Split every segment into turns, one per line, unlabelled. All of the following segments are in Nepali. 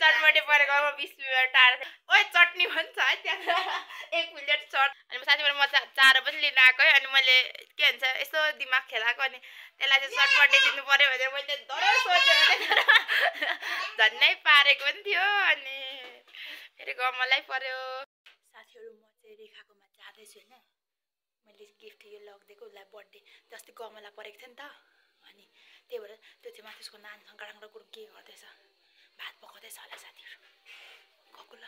चटपटे परेको 20 मिनेट टाढा ओए चटनी भन्छ है त्यहाँ 1 प्लेट चट अनि साथीहरु म चारो पनि लिन आएको है अनि मैले के भन्छ यस्तो दिमाग खेलाएको अनि त्यसलाई चाहिँ चटपटे दिनु पर्यो भनेर मैले डरै सोचेको झन्नै पारेको पनि थियो अनि फेरि गमलाई पर्यो साथीहरु म चाहिँ रेखाकोमा जाँदै छु हैन मैले गिफ्ट यो लगिदिएको उसलाई बर्थडे जस्तै गमला परेको थियो नि त अनि त्यही भएर त्यो चाहिँ माथिसको नानी खङ्गाडङ र गुरुङ के गर्दैछ भात पकाउँदैछ होला साथीहरु गएको ल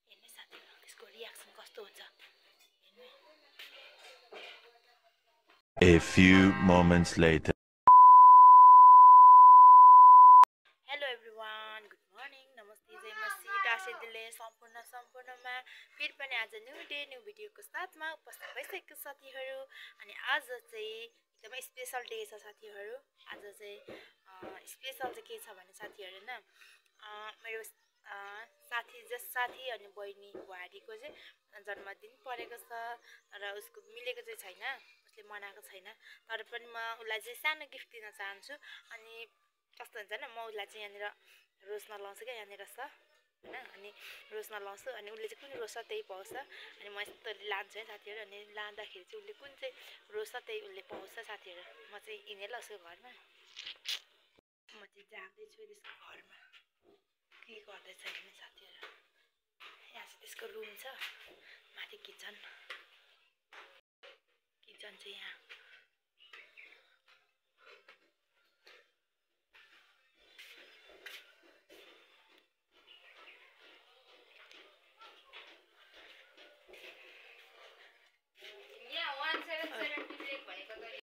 हेर्नु साथीहरु त्यसको रियाक्सन कस्तो हुन्छ हेर्नु
A few moments later
hello everyone good morning नमस्ते जय मसी टासिदिले सम्पूर्णमा फेरि पनि आज न्यू डे न्यू भिडियोको साथमा उपस्थित भइसकेको साथीहरु अनि आज चाहिँ एकदमै स्पेशल डे छ साथीहरु आज चाहिँ स्पेशल चाहिँ के छ भने साथीहरु हैन मेरो साथी अनि बहिनी बुहारीको चाहिँ जन्मदिन परेको छ र उसको मिलेको चाहिँ छैन उसले मनाएको छैन तर पनि म उसलाई चाहिँ सानो गिफ्ट दिन चाहन्छु अनि कस्तो हुन्छ हैन म उसलाई चाहिँ यहाँनिर रोज नलाउँछु क्या यहाँनिर छ हैन अनि रोज नलाउँछु अनि उसले चाहिँ कुन रोज छ त्यही पाउँछ अनि म यस्तोले लान्छु है साथीहरु अनि लाँदाखेरि चाहिँ उसले कुन चाहिँ रोज छ त्यही उसले पाउँछ साथीहरु म चाहिँ हिँडेर उसको घरमा म चाहिँ जाँदैछु त्यसको घरमा के गर्दैछ हेर्नु साथीहरु यहाँ चाहिँ त्यसको रुम छ माथि किचन चाहिँ यहाँ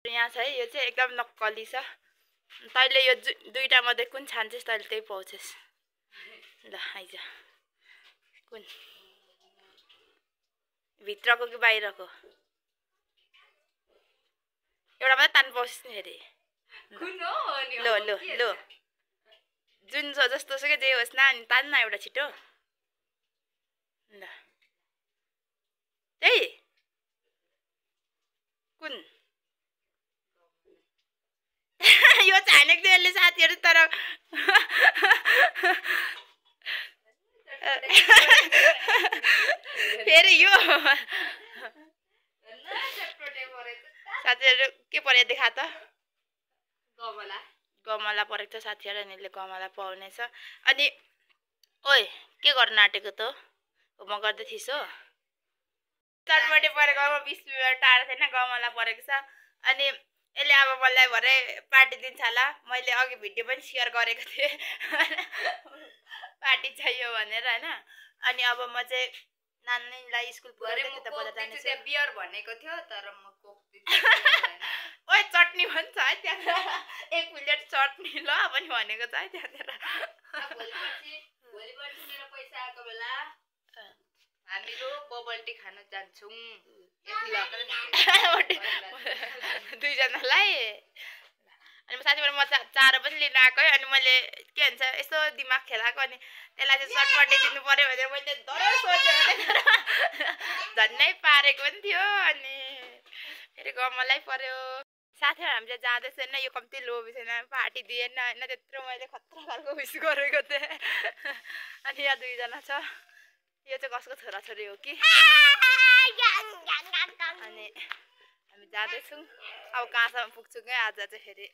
यहाँ छ है यो चाहिँ एकदम नक्कली छ तैँले यो दुईटा मध्ये कुन छान्छस् तैँले त्यही पाउँछस् ल आइज कुन भित्रको कि बाहिरको एउटा मात्रै तान्नु पाउँछस् नि फेरि लो लो लो जुन जस्तो सुकै जे होस् न अनि तान्न एउटा छिटो ल त्यही कुन यो छानेको थियो यसले साथीहरु तर फेरि यो साथीहरु के पर्यो देखा त गमला परेको छ साथीहरु अनि यसले गमला पाउनेछ अनि ओइ के गर्न आँटेको त म गर्दै थिइस् हो चटपटे परेको 20 मिनेट टाढा थिएन गमला परेको छ अनि यसले अब मलाई भरे पार्टी दिन्छ होला मैले अघि भिडियो पनि शेयर गरेको थिएँ पार्टी चाहियो भनेर हैन अनि अब म चाहिँ नानीलाई स्कुल पुर्याउँदै त्यता बजार जान्छु त्यो बियर भनेको थियो तर म कोक दिन्छु ओए चटनी भन्छ है त्यहाँ 1 प्लेट चटनी ल पनि भनेको छ है त्यहाँतिर भोलिपर्सि मेरो पैसा आएको बेला हामीहरु बबल टी खान जान्छौं दुईजनालाई अनि म साथीहरु म चारो पनि लिन आएको है अनि मैले के भन्छ यस्तो दिमाग खेलाएको अनि त्यसलाई चाहिँ चटपटे दिनु पर्यो भनेर मैले डरै सोचेको झन्नै पारेको पनि थियो अनि फेरि गमलाई पर्यो साथीहरु हामी चाहिँ जाँदैछ हैन यो कम्ती लोभी छैन पार्टी दिएन हैन त्यत्रो मैले खतरा खालको विश गरेको थिएँ अनि यहाँ दुईजना छ यो चाहिँ कसको छोराछोरी हो कि अनि हामी जाँदैछौँ अब कहाँसम्म पुग्छौँ क्या आज चाहिँ फेरि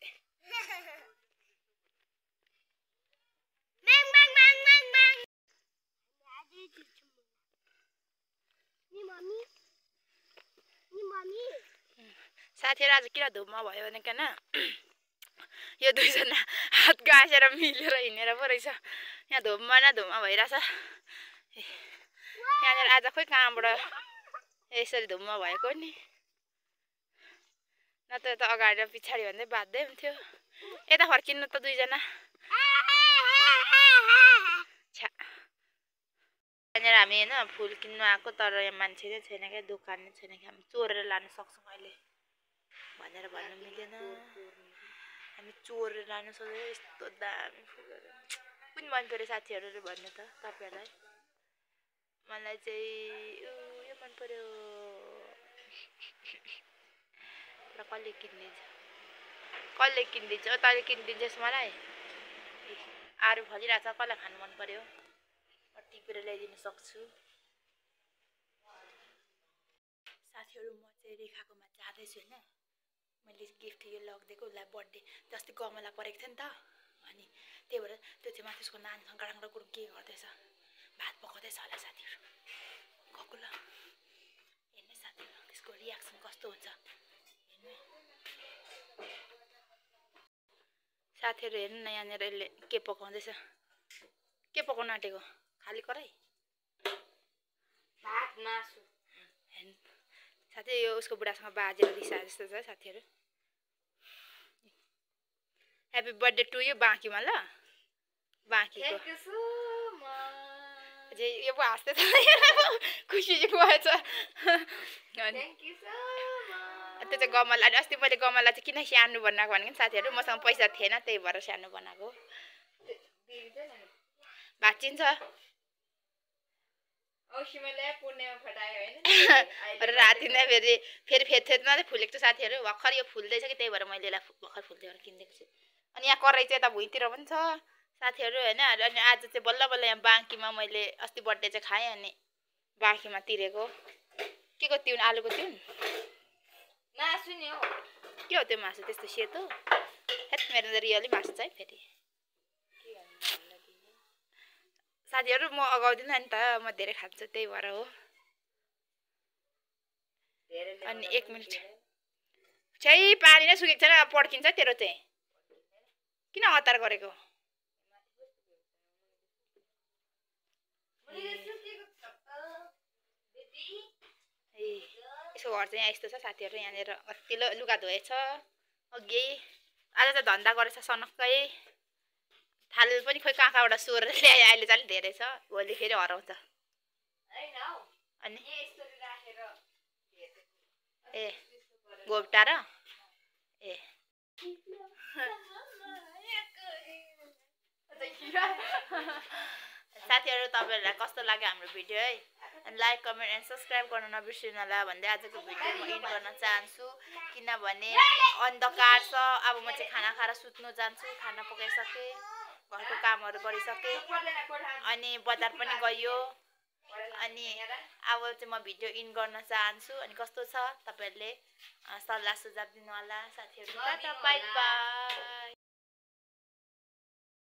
साथीहरु आज किन धुम्म भयो भने किन यो दुईजना हात गाँसेर मिलेर हिँडेर पो रहेछ यहाँ धुम्म न धुम्म भइरहेछ यहाँनिर आज खोइ कहाँबाट यसरी धुम्म भएको नि नत्र त अगाडि र पछाडि भन्दै बाध्दै हुन्थ्यो यता फर्किनु त दुईजना यहाँनिर हामी हैन फुल किन्नु आएको तर यहाँ मान्छे नै छैन क्या दोकान नै छैन कि हामी चोरेर लान सक्छौँ अहिले भनेर भन्नु मिल्दैन हामी चोरेर लान सक्छौँ यस्तो दामी फुलहरू कुन मन पर्यो साथीहरुले भन्नु त तपाईहरुलाई मलाई चाहिँ यो मन पर्यो र कसले किन्दिन्छ तैँले किनिदिन्छस् मलाई आरू फलिरहेछ कसलाई खानु मन पर्यो टिपेर ल्याइदिन सक्छु साथीहरू म चाहिँ रेखाकोमा जाँदैछु होइन मैले गिफ्ट यो लगिदिएको उसलाई बर्थडे जस्तै गमला परेको थियो नि त अनि त्यही भएर त्यो चाहिँ माथि उसको नानीसँग गाडाङ्गडा कुरो के गर्दैछ भात पकाउँदैछ होला साथीहरू गएको ल हेर्नु साथीहरू त्यसको रियाक्सन कस्तो हुन्छ हेर्नु साथीहरू हेर्नु न यहाँनिर यसले के पकाउँदैछ के पकाउन आँटेको खाली कराई
भात मासु
हेर्नु साथी यो उसको बुढासँग बाजेर रिसा जस्तो छ साथीहरू ह्याप्पी बर्थडे टु यु बाँकीमा ल बाँकीको
थ्याङ्क यू सो मच
अझै यो पो हाँस्दै छ खुसी चाहिँ भएछ
थ्याङ्क यू सो मच
त्यो चाहिँ गमला अनि अस्ति मैले गमला चाहिँ किन स्याहार्नु बनाएको भनेको साथीहरू मसँग पैसा थिएन त्यही भएर स्याहार्नु बनाएको भाँचिन्छ
औसीमाले पुण्यमा फटायो हैन
राति नै फेरि फेदमा चाहिँ फुलेको छ साथीहरू भर्खर यो फुल्दैछ कि त्यही भएर मैले यसलाई भर्खर फुल्दै भएर किनिदिएको छु अनि यहाँ कराई चाहिँ यता भुइँतिर पनि छ साथीहरू होइन अनि आज चाहिँ बल्ल बल्ल यहाँ बाँकीमा मैले अस्ति बर्थडे चाहिँ खाएँ अनि बाँकीमा तिरेको के को तिउन आलुको तिउन
मासु नि हो
के हो त्यो मासु त्यस्तो सेतो हेत मेरो त रियली मासु चाहिँ फेरि साथीहरू म अगाउँदिनँ नि त म धेरै खान्छु त्यही भएर हो अनि 1 मिनट छै पानी नै सुकेको छैन पड्किन्छ तेरो चाहिँ किन हतार गरेको ए यसो घर चाहिँ यहाँ यस्तो छ साथीहरू यहाँनिर कतिलो लुगा धोएछ अघि आज त धन्दा गरेछ सनक्कै थाल पनि खोइ कहाँबाट सोरेर ल्याए अहिले चाहिँ धेरै छ भोलि फेरि हराउँछ अनि ए गोप्टा र ए साथीहरू तपाईँहरूलाई कस्तो लाग्यो हाम्रो भिडियो है अनि लाइक कमेन्ट एन्ड सब्सक्राइब गर्न नबिर्सिनु होला भन्दै आजको भिडियो म इन्ड गर्न चाहन्छु किनभने अन्धकार छ अब म चाहिँ खाना खाएर सुत्नु जान्छु खाना पकाइसकेँ घरको कामहरू गरिसकेँ अनि बजार पनि गयो अनि अब चाहिँ म भिडियो इन्ड गर्न चाहन्छु अनि कस्तो छ तपाईँहरूले सल्लाह सुझाव दिनु होला साथीहरू बाई बाई